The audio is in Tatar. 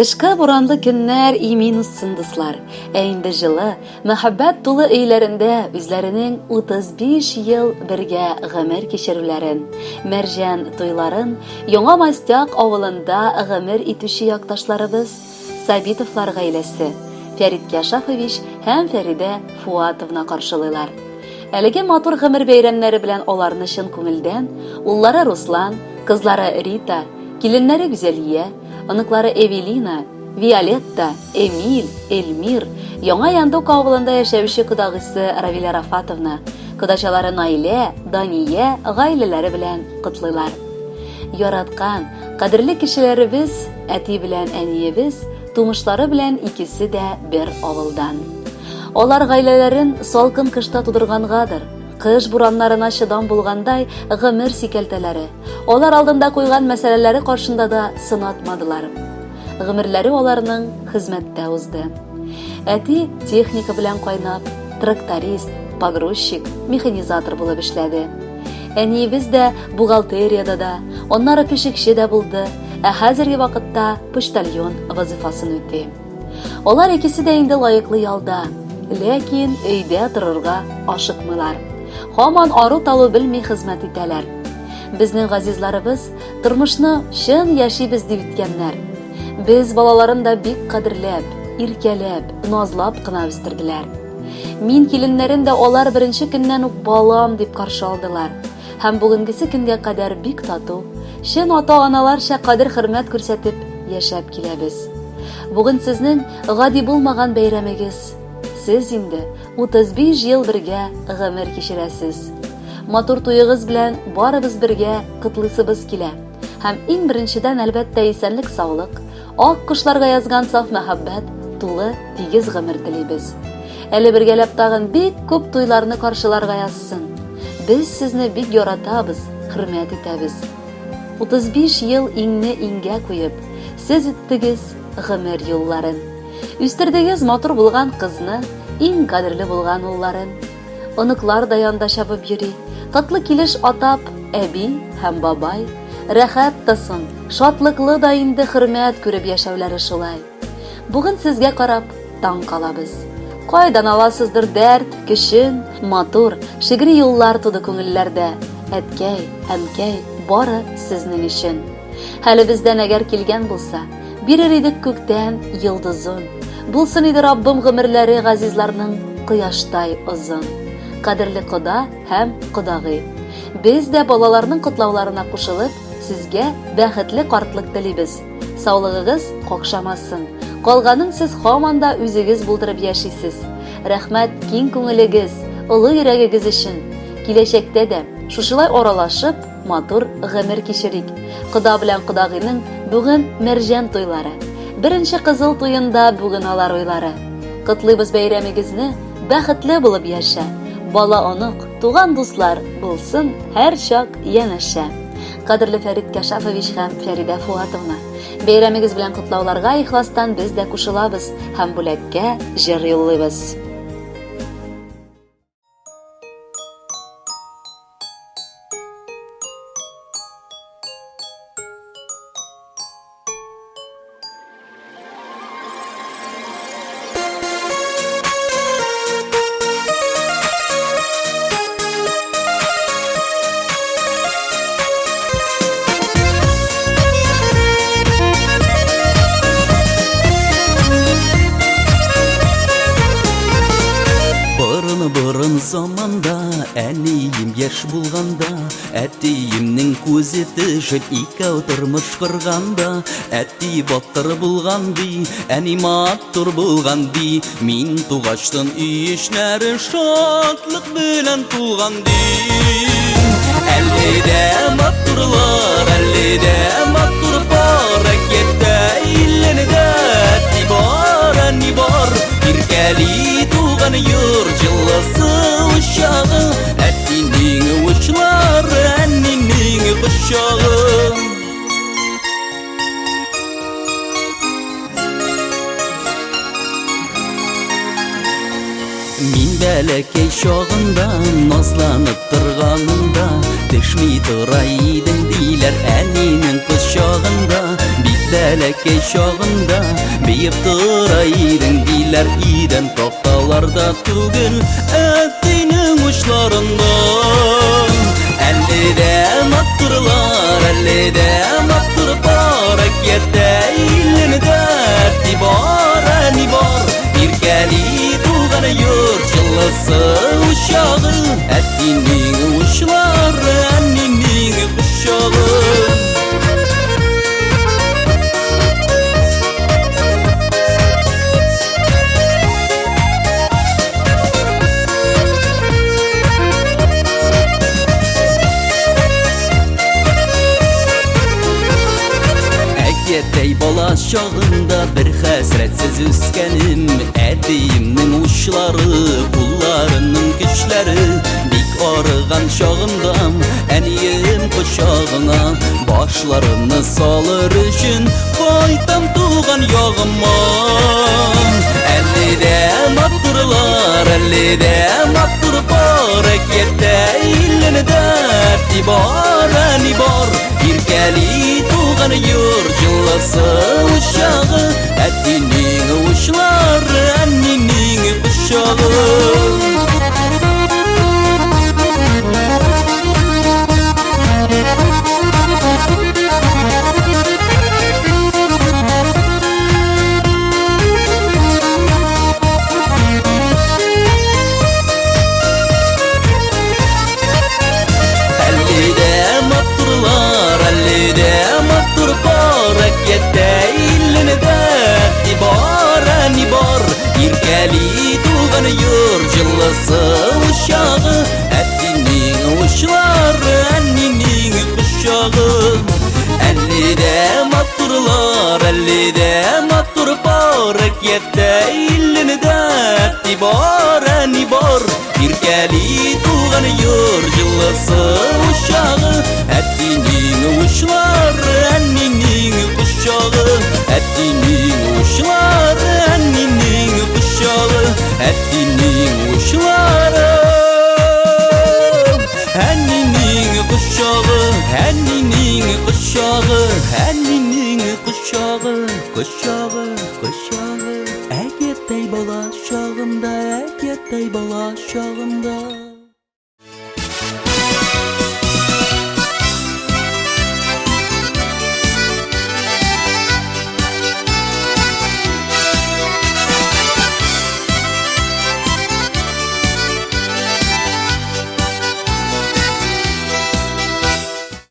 Кышкы буранлы көннәр имин узсын, дуслар. Ә инде җылы, мәхәббәт тулы өйләрендә үзләренең 35 ел бергә гомер кичерүләрен, мәрҗән туйларын Яңа Мастяк авылында гомер итүче якташларыбыз Сабитовлар гаиләсе, Фәрит Кяшафович һәм Фәридә Фуатовна каршылыйлар. Әлеге матур гомер бәйрәмнәре белән аларны чын күңелдән уллары Руслан, кызлары Рита, киленнәре Гүзәлия, оныклары Эвелина, Виолетта, Эмиль, Эльмир, Яңа Яндук авылында яшәүче кодагыйсы Равилә Рафатовна, кодачалары Наилә, Дания гаиләләре белән котлыйлар. Яраткан, кадерле кешеләребез, әти белән әниебез, тумышлары белән икесе дә бер авылдан. Алар гаиләләрен салкын кышта тудыргангадыр, кыш бураннарына чыдам булгандай гомер сикәлтәләре, алар алдында куйган мәсьәләләре каршында да сынатмадылар. Гомерләре аларның хезмәттә узды. Әти техника белән кайнап, тракторист, погрузчик, механизатор булып эшләде. Әниебез дә бухгалтериядә дә, аннары пешекче дә булды, ә хәзерге вакытта почтальон вазыйфасын үти. Алар икесе дә инде лаеклы ялда, ләкин өйдә торырга ашыкмыйлар. Һаман ару-талу белми хезмәт итәләр. Безнең газизларыбыз тормышны чын яшибез дип үткәннәр. Без балаларын да бик кадерләп, иркәләп, назлап кына үстерделәр. Мин киленнәрен дә алар беренче көннән үк балам дип каршы алдылар. Һәм бүгенгесе көнгә кадәр бик тату, чын ата-аналарча кадер-хөрмәт күрсәтеп яшәп киләбез. Бүген сезнең гади булмаган бәйрәмегез. Сез инде 35 ел бергә гомер кичерәсез. Матур туегыз белән барыбыз бергә котлыйсыбыз килә. Һәм иң беренчедән, әлбәттә, исәнлек-саулык, ак кошларга язган саф мәхәббәт, тулы, тигез гомер телибез. Әле бергәләп тагын бик күп туйларны каршыларга язсын. Без сезне бик яратабыз, хөрмәт итәбез. 35 ел иңне иңгә куеп, сез үттегез гомер юлларын. Үстердегез матур булган кызны, иң кадерле булган улларын. Оныклар да янда чабып йөри, татлы килеш атап, әби һәм бабай. Рәхәт тә соң, шатлыклы да инде хөрмәт күреп яшәүләре шулай. Бүген сезгә карап таң калабыз. Кайдан аласыздыр дәрт, көчен, матур, шигъри юллар туды күңелләрдә. Әткәй, әнкәй, бары сезнең өчен. Хәлебездән әгәр килгән булса, бирер идек күктән йолдызын. Булсын иде Раббым гомерләре газизларның кояштай озын. Кадерле кода һәм кодагый. Без дә балаларның котлауларына кушылып, сезгә бәхетле картлык телибез. Саулыгыгыз какшамасын. Калганын сез һаман да үзегез булдырып яшисез. Рәхмәт киң күңелегез, олы йөрәгегез өчен. Киләчәктә дә шушылай аралашып, матур гомер кичерик. Кода белән кодагыйның бүген мәрҗән туйлары. Беренче кызыл туенда бүген алар уйлары. Котлыйбыз бәйрәмегезне, бәхетле булып яшә. Бала-онык, туган дуслар булсын һәрчак янәшә. Кадерле Фәрит Кәшафович һәм Фәридә Фуатовна, бәйрәмегез белән котлауларга ихластан без дә кушылабыз һәм бүләккә җыр юллыйбыз. Борын-борын заманда, әнием яшь булганда, Әтиемнең күзе төшеп, икәү тормыш корганда, әти батыр булган ди, әни матур булган ди. Мин тугачтын өй эчләре шатлык белән тулган ди. Әле дә матурлар, әле дә матур пар, әкияттә иллендә әти бар, әни бар. Иркәли туган йорт җылысы учагы, Әтинең учлары, әнинең кочагы. Мин бәләкәй чагында, назланып торганында, төшми тора идем диләр әнинең кочагында. Бик бәләкәй бәләкәй чагында Биеп тора идең диләр идән такталарда түгел Әтинең учларында. Әле дә матурлар, әле дә матур пар. Әкияттә илендә әти бар, әни бар. Иркәли туган йорт җылысы учагы. Әтинең учлары, әнинең кочагы. Әкияттәй бала чагында бер хәсрәтсез үскәнем. Әтиемнең учлары, кулларының көчләре. Бик арыган чагымда әнием кочагына башларымны салыр өчен кайтам туган ягыма. Әле дә матурлар, әле дә матур пар. Әкияттә илендә әти бар, әни бар. Иркәли туган йорт җылысы учагы. Әтинең учлары, әнинең кочагы. Әле дә матурлар, әле дә матур пар. Әкияттә илендә әти бар, әни бар. Иркәли туган йорт җылысы учагы. Әтинең учлары, әнинең кочагы. Әле дә матурлар, әле дә матур пар. Әкияттә илендә әти бар, әни бар. Иркәли туган йорт җылысы учагы. Әтинең учлары, әнинең кочагы. Әтинең учлары, әнинең кочагы. Әтинең учлары, әнинең кочагы. Әнинең кочагы, әнинең кочагы. Кочагы, кочагы. Әкияттәй бала чагымда, әкияттәй бала чагымда.